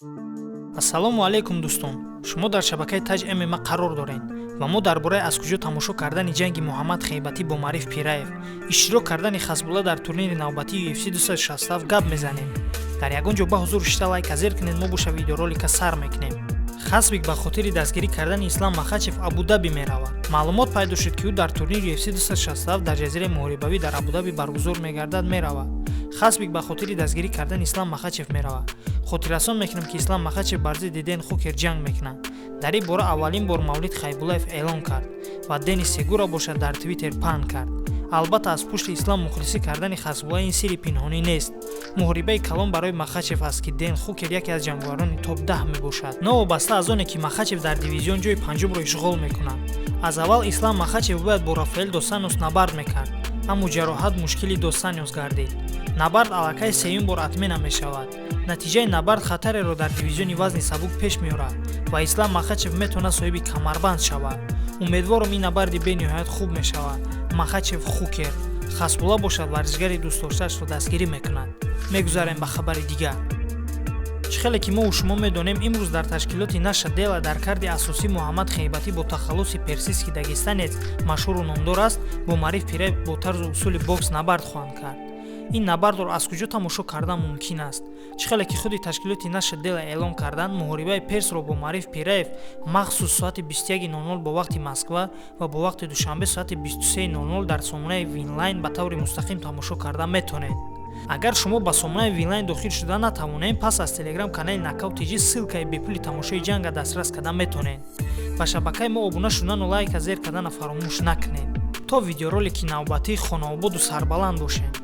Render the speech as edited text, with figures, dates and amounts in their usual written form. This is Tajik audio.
Ассалому алайкум, дӯстон! Шумо дар шабакаи Таҷ ММА қарор доред ва мо дар бораи аз куҷо тамошо кардани ҷанги Муҳаммад Хейбатӣ бо Маъриф Пираев, иштирок кардани Хасбулла дар турнири навбатии UFC 267 гап мезанем. Дар ягон ҷо ба ҳузур шита, лайка зер кунед. Мо боша видеоролика сар мекунем. Хасбик ба хотири дастгирӣ кардани Ислам Махачев Абудаби меравад. Маълумот пайдо шуд, ки ӯ дар турнири UFC 267 дар ҷазираи муҳорибавӣ дар Абудаби баргузор мегардад, меравад. Хасбик ба хотири дастгирӣ кардани Ислам Махачев меравад. Хотиррасон мекунем, ки Ислам Махачев бар зидди Ден Хукер ҷанг мекунад. Дар ин бора аввалин бор Мавлид Хайбуллаев эълон кард ва Денис Сегура бошад, дар Твиттер паҳн кард. Албатта, аз пушти Ислам мухлисӣ кардани Хасбулла ин сирри пинҳонӣ нест. Муҳорибаи калон барои Махачев аст, ки Ден Хукер яке аз ҷанговарони топ 10 мебошад, новобаста аз оне ки Махачев дар дивизион ҷои панҷумро ишғол мекунад. Аз аввал Ислам Махачев бояд бо Рафаэл дос Анёс набард мекард, аммо ҷароҳат мушкили дос Анёс гардид. Набард аллакай сеюм бор отмена мешавад. Натиҷаи набард хатареро дар дивизиони вазни сабук пеш меорад ва Ислам Махачев метавонад соҳиби камарбанд шавад. Умедворам, ин набарди бениҳоят хуб мешавад: Махачев, Хукер. Хасбулла бошад, варзишгари дӯстдоштаашро дастгирӣ мекунад. Мегузарем ба хабари дигар. Чӣ хеле ки мову шумо медонем, имрӯз дар ташкилоти Наша Дела дар карди асосӣ Муҳаммад Хейбатӣ, бо тахаллуси Персидский дагестанец машҳуру номдор аст, бо Маъриф Пираев бо тарзу усули бокс набард хоҳанд кард. Ин набардро аз куҷо тамошо кардан мумкин аст? Чӣ хеле ки худи ташкилоти Наша Дела эълон карданд, муҳорибаи Персро бо Маъриф Пираев махсус соати 21:00 бо вақти Москва ва бо вақти Душанбе соати 23:00 дар сомонаи Винлайн ба таври мустақим тамошо карда метавонед. Агар шумо ба сомонаи Винлайн дохил шуда натавонед, пас аз телеграм канали Нокаут ТЖ ссылкаи бепули тамошои ҷанга дастрас карда метавонед. Ба шабакаи мо обуна шудану лайка зер кардана фаромӯш накунед. То видеоролики навбатӣ хонаободу сарбаланд бошед.